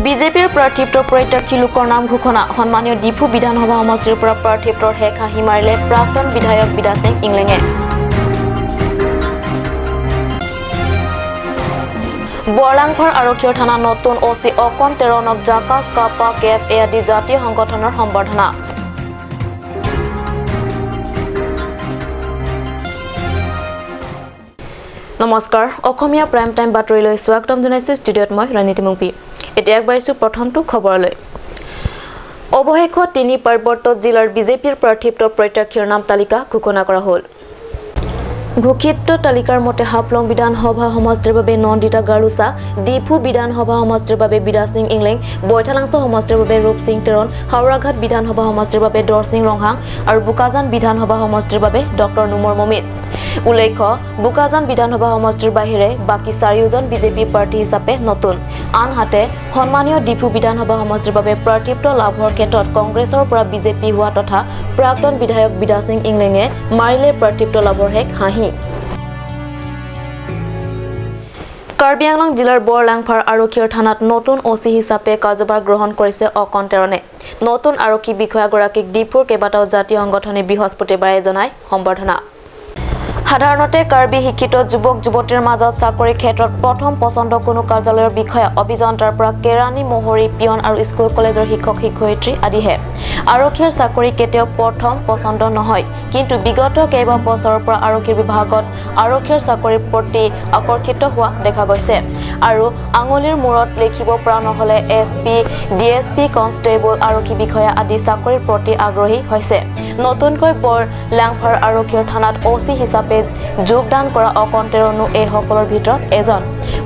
বিজেপিৰ প্ৰাৰ্থিত্ব প্ৰত্যাশী লোকৰ নাম ঘোষণা। সন্মানীয় ডিফু বিধানসভা সমষ্টিৰ পৰা প্ৰাৰ্থিত্বৰ শেষ হাঁহি মাৰিলে প্ৰাক্তন বিধায়ক বিদাসিং ইংলেঙে। বৰলাংফাৰ আৰক্ষীৰ থানা নতুন অ' চি অকণ তেৰণক জাকাজ কাপা কেফ এ আদি জাতীয় সংগঠনৰ সম্বৰ্ধনা। নমস্কাৰ, অসমীয়া প্ৰাইম টাইম বাতৰিলৈ স্বাগতম জনাইছোঁ। ষ্টুডিঅ'ত মই ৰণীতি মুংপি। এতিয়া আগবাঢ়িছোঁ প্ৰথমটো খবৰলৈ। অৱশেষত তিনি পাৰ্বত্য জিলাৰ বিজেপিৰ প্ৰাৰ্থিত্ব প্ৰত্যাশীৰ নাম তালিকা ঘোষণা কৰা হ'ল। ঘোষিত তালিকাৰ মতে হাফলং বিধানসভা সমষ্টিৰ বাবে নন্দিতা গাৰ্লোচা, ডিফু বিধানসভা সমষ্টিৰ বাবে বিদাসিং ইংলেং, বৈঠালাংছ সমষ্টিৰ বাবে ৰূপ সিং তেৰণ, হাওৰাঘাট বিধানসভা সমষ্টিৰ বাবে দৰসিং ৰংহাং আৰু বোকাজান বিধানসভা সমষ্টিৰ বাবে ডক্টৰ নুমৰ মমিন। উল্লেখ্য, বোকাজান বিধানসভা সমষ্টিৰ বাহিৰে বাকী চাৰিওজন বিজেপি প্ৰাৰ্থী হিচাপে নতুন। আনহাতে সন্মানীয় ডিফু বিধানসভা সমষ্টিৰ বাবে প্ৰাৰ্থিত্ব লাভৰ ক্ষেত্ৰত কংগ্ৰেছৰ পৰা বিজেপি হোৱা তথা প্ৰাক্তন বিধায়ক বিদাসিং ইংলেঙে মাৰিলে প্ৰাৰ্থিত্ব লাভৰ শেষ হাঁহি। কাৰ্বি আংলং জিলাৰ বৰলাংফাৰ আৰক্ষীৰ থানাত নতুন অ' চি হিচাপে কাৰ্যভাৰ গ্ৰহণ কৰিছে অকণ তেৰণে। নতুন আৰক্ষী বিষয়াগৰাকীক ডিফুৰ কেইবাটাও জাতীয় সংগঠনে বৃহস্পতিবাৰে জনায় সম্বৰ্ধনা। সাধাৰণতে কাৰ্বি শিক্ষিত যুৱক যুৱতীৰ মাজত চাকৰিৰ ক্ষেত্ৰত প্ৰথম পচন্দ কোনো কাৰ্যালয়ৰ বিষয়া অভিযন্তাৰ পৰা কেৰাণী, মহৰী, পিয়ন আৰু স্কুল কলেজৰ শিক্ষক শিক্ষয়িত্ৰী আদিহে। আৰক্ষীৰ চাকৰি কেতিয়াও প্ৰথম পচন্দ নহয়। কিন্তু বিগত কেইবা বছৰৰ পৰা আৰক্ষীৰ বিভাগত আৰক্ষীৰ চাকৰিৰ প্ৰতি আকৰ্ষিত হোৱা দেখা গৈছে আৰু আঙুলিৰ মূৰত লিখিব পৰা নহ'লে S P, D S P, constable, আৰক্ষী বিষয়া আদি চাকৰিৰ প্ৰতি আগ্ৰহী হৈছে। নতুনকৈ বৰ লাংফাৰ আৰক্ষীৰ থানাত অ' চি হিচাপে যোগদান কৰা অকণ তেৰণো এইসকলৰ ভিতৰত এজন।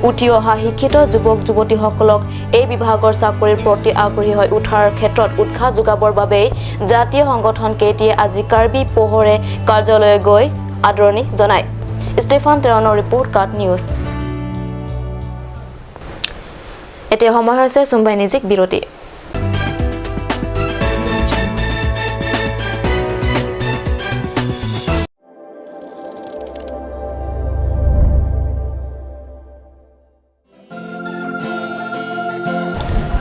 উঠি অহা শিক্ষিত যুৱক যুৱতীসকলক এই বিভাগৰ চাকৰিৰ প্ৰতি আগ্ৰহী হৈ উঠাৰ ক্ষেত্ৰত উৎসাহ যোগাবৰ বাবেই জাতীয় সংগঠন কেইটিয়ে আজি কাৰ্বি পোহৰে কাৰ্যালয়লৈ গৈ আদৰণি জনায়। ষ্টেফান তেৰণৰ ৰিপৰ্ট, কাট নিউজ। এতিয়া সময় হৈছে চুম্বাই নিজিক বিৰতি।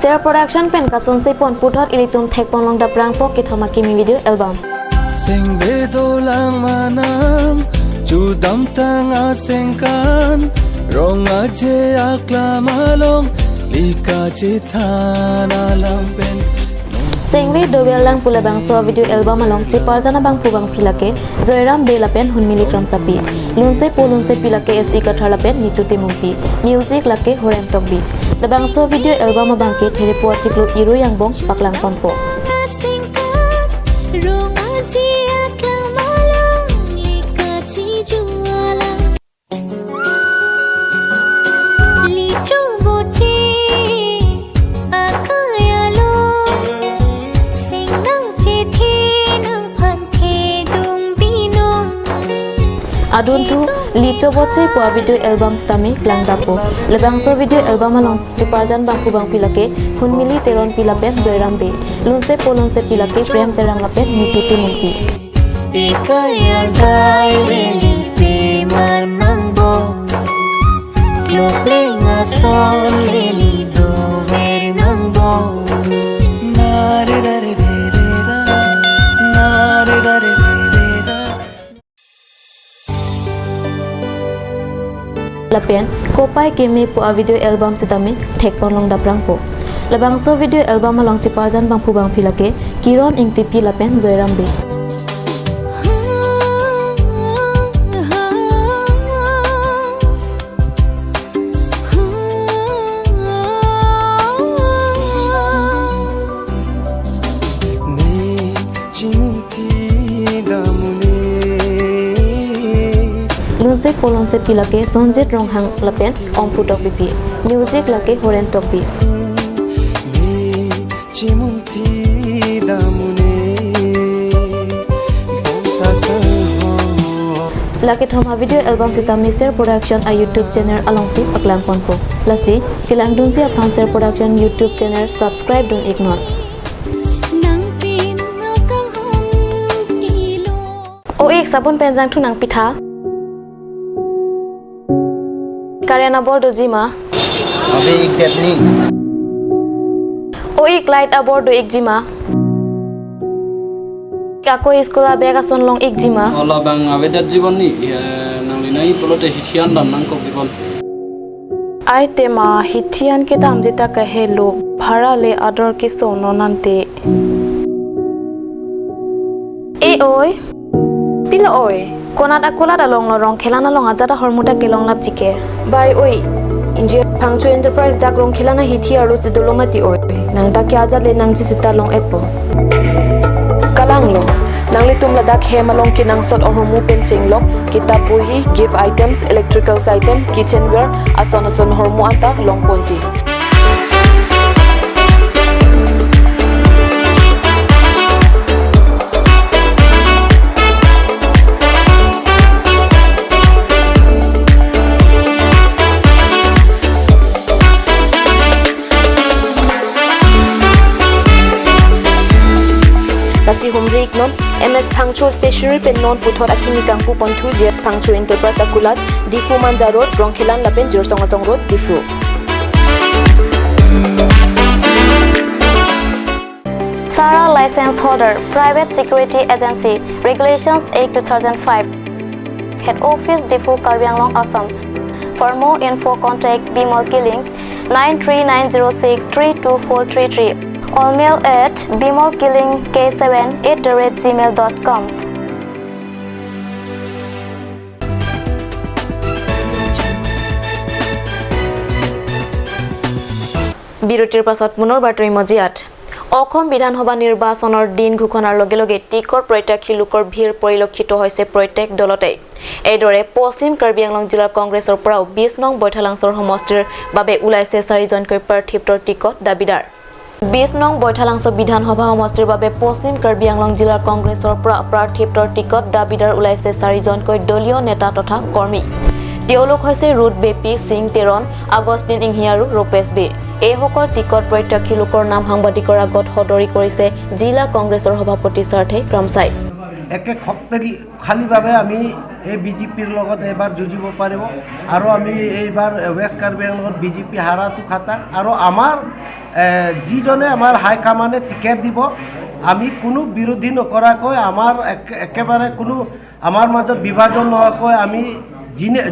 Share production pen kasun se pon puthot ilitum thek pon long da prang po ki thoma kimi video album. Sing bedolang manam chudam tang asengkan rong aje aklamalong lika chithana lampen. Sengwe dowel lang pula bang so video album along chipal jana bang pubang philake Joyram be lapen hunmili kram sapi lunse polunse pilake S E kathar lapen nitu timungpi music lake horen tokbi the bang so video album bang ke there po chiklu iru yang bong paklang konpo. Rong aje aklamalong lika chijuala lichu boche akayalo singnang chethe nang phanthe dumbinong. Aduntu licho boche po video album stami klang dapo lebang so video album along chiparjan bang pubang pilake hunmili teron pilapen Joyram be lunse polunse pilake Prem Terang lapen nitu timungpi. Ikayar jai leli pe manangbo Kloplenga sol leli do ver nangbo. Na re ra re re re ra na re ra re re re ra. Lapen kopai kemi po a video album sitami thekpon long daprang po lebang so video album along chiparjan bang pubang philake kiron ingti pi lapen Joyram be. Ne chimunti damune. Lunse polonse pilake Sanjit Ronghang lapen ompu tokbi pi music lake horen tokbi. Ne chimunti damune bonta ho. Lake thoma video album sitami share production a YouTube channel along ti paklang ponpo lasi kilang dunji aphan share production YouTube channel subscribe don't ignore. Nang pin akang hong tilo. O ek sabun penjang thu nang pitha Karyana bol do jima. Abe ikdet ni. O ik light abor do ik jima. Ako school a bag ason long ik jima. Ola bang awedat jibon ni nang linai tolote hithian dam nang kok jibon. Ai tema hithian ke dam jita kahe lo bhara le ador ke sono nante. E oi pilo oi konat akola da long rong khelana long ajada hormuta ke long lap jike. Bai oi inje phangchu enterprise dak rong khelana hithi aro se dolomati oi nang ta kya ja le nang chi sita long epo. Kalang lo nang le tum la dak he malong ki nang sot ormu pen chinglok kitab bohi gift items electrical item kitchenware ason ason hormu anta long ponji. Lasi humrik non MS Phangcho stationery pen non puthot akini kangpu ponthu je Phangcho Enterprise akulat Diphu Manja Road Rongkhelan lapen Jorsongasong Road Diphu. Sara license holder private security agency regulations 8 2005 head office Diphu Karbi Anglong Assam. For more info contact Bimal Killing 9390632433 or mail at bimalkillingk7@gmail.com. বিৰতিৰ পাছত পুনৰ বাতৰি মজিয়াত অসম বিধানসভা নিৰ্বাচনৰ দিন ঘোষণাৰ লগে লগে টিকট প্ৰত্যাশী লোকৰ ভিৰ পৰিলক্ষিত হৈছে প্ৰত্যেক দলতে। এইদৰে পশ্চিম কাৰ্বি আংলং জিলাৰ কংগ্ৰেছৰ পৰাও 20 নং বৈঠালাংছৰ সমষ্টিৰ বাবে ওলাইছে চাৰিজনকৈ প্ৰাৰ্থিত্বৰ টিকট দাবীদাৰ। 20 নং বৈঠালাংছ বিধানসভা সমষ্টিৰ বাবে পশ্চিম কাৰ্বি আংলং জিলাৰ কংগ্ৰেছৰ পৰা প্ৰাৰ্থিত্বৰ টিকট দাবীদাৰ ওলাইছে চাৰিজনকৈ দলীয় নেতা তথা কৰ্মী। তেওঁলোক হৈছে ৰুথ বেপী সিং তেৰণ, আগষ্টিন ইংহি আৰু ৰূপেশ বে। এইসকল টিকট প্ৰত্যাশী লোকৰ নাম সাংবাদিকৰ আগত সদৰি কৰিছে জিলা কংগ্ৰেছৰ সভাপতি সাৰ্থে ক্ৰামচাই। একে শক্তিশালীভাৱে আমি এই বিজেপিৰ লগত এইবাৰ যুঁজিব পাৰিব আৰু আমি এইবাৰ ৱেষ্ট কাৰ্বি আংলঙত বিজেপি হাৰাটো খাতা আৰু আমাৰ যিজনে আমাৰ হাইকমাণ্ডে টিকেট দিব আমি কোনো বিৰোধী নকৰাকৈ আমাৰ একেবাৰে কোনো আমাৰ মাজত বিভাজন নোহোৱাকৈ আমি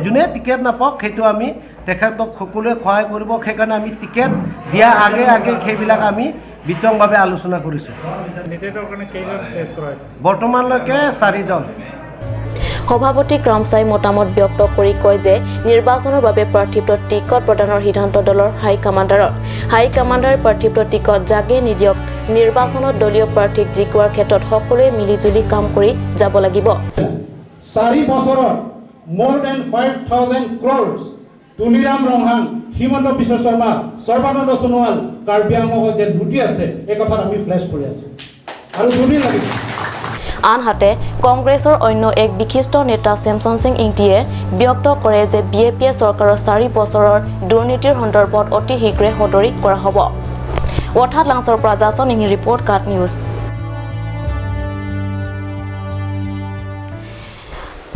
যোনে টিকেট নাপাওক সেইটো আমি তেখেতক সকলোৱে সহায় কৰিব। সেইকাৰণে আমি টিকেট দিয়া আগে আগে সেইবিলাক আমি বিতংভাৱে আলোচনা কৰিছোঁ। বৰ্তমানলৈকে চাৰিজন। সভাপতি ক্ৰামচাই মতামত ব্যক্ত কৰি কয় যে নিৰ্বাচনৰ বাবে প্ৰাৰ্থিত্ব টিকট প্ৰদানৰ সিদ্ধান্ত দলৰ হাইকমাণ্ডাৰৰ। হাইকমাণ্ডাৰ প্ৰাৰ্থিত্ব টিকট যাকে নিদিয়ক নিৰ্বাচনত দলীয় প্ৰাৰ্থীক জিকোৱাৰ ক্ষেত্ৰত সকলোৱে মিলিজুলি কাম কৰি যাব লাগিব। 4 বছৰত more than 5,000 crores Tuliram Ronghang, Himanta Biswa Sarma, Sarbananda Sonowal Karbi আংলঙত যে লুটি আছে এই কথাত আমি ফ্লেছ কৰি আছোঁ আৰু দুদিন লাগিব। আনহাতে কংগ্ৰেছৰ অন্য এক বিশিষ্ট নেতা চেমচন সিং ইংটিয়ে ব্যক্ত কৰে যে বিজেপিয়ে চৰকাৰৰ 4 বছৰৰ দুৰ্নীতিৰ সন্দৰ্ভত অতি শীঘ্ৰে সদৰি কৰা হ'ব। অৰ্থাৎ লাংছৰ পৰা জাচন ইংহি ৰিপৰ্ট, কাট নিউজ।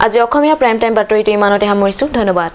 আজি অসমীয়া প্ৰাইম টাইম বাতৰিটো ইমানতে সামৰিছোঁ। ধন্যবাদ।